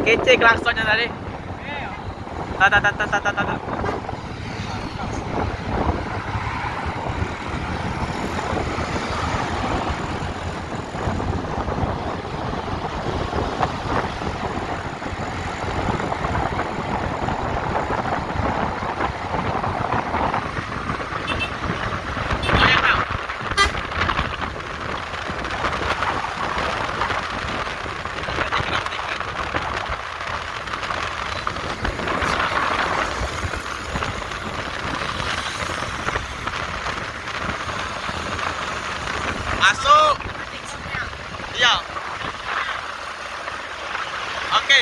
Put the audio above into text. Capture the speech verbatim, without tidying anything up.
Kece kelaksonnya tadi. Ta, ta, ta, ta, ta, ta, ta, ta. Masuk. Iya. Oke.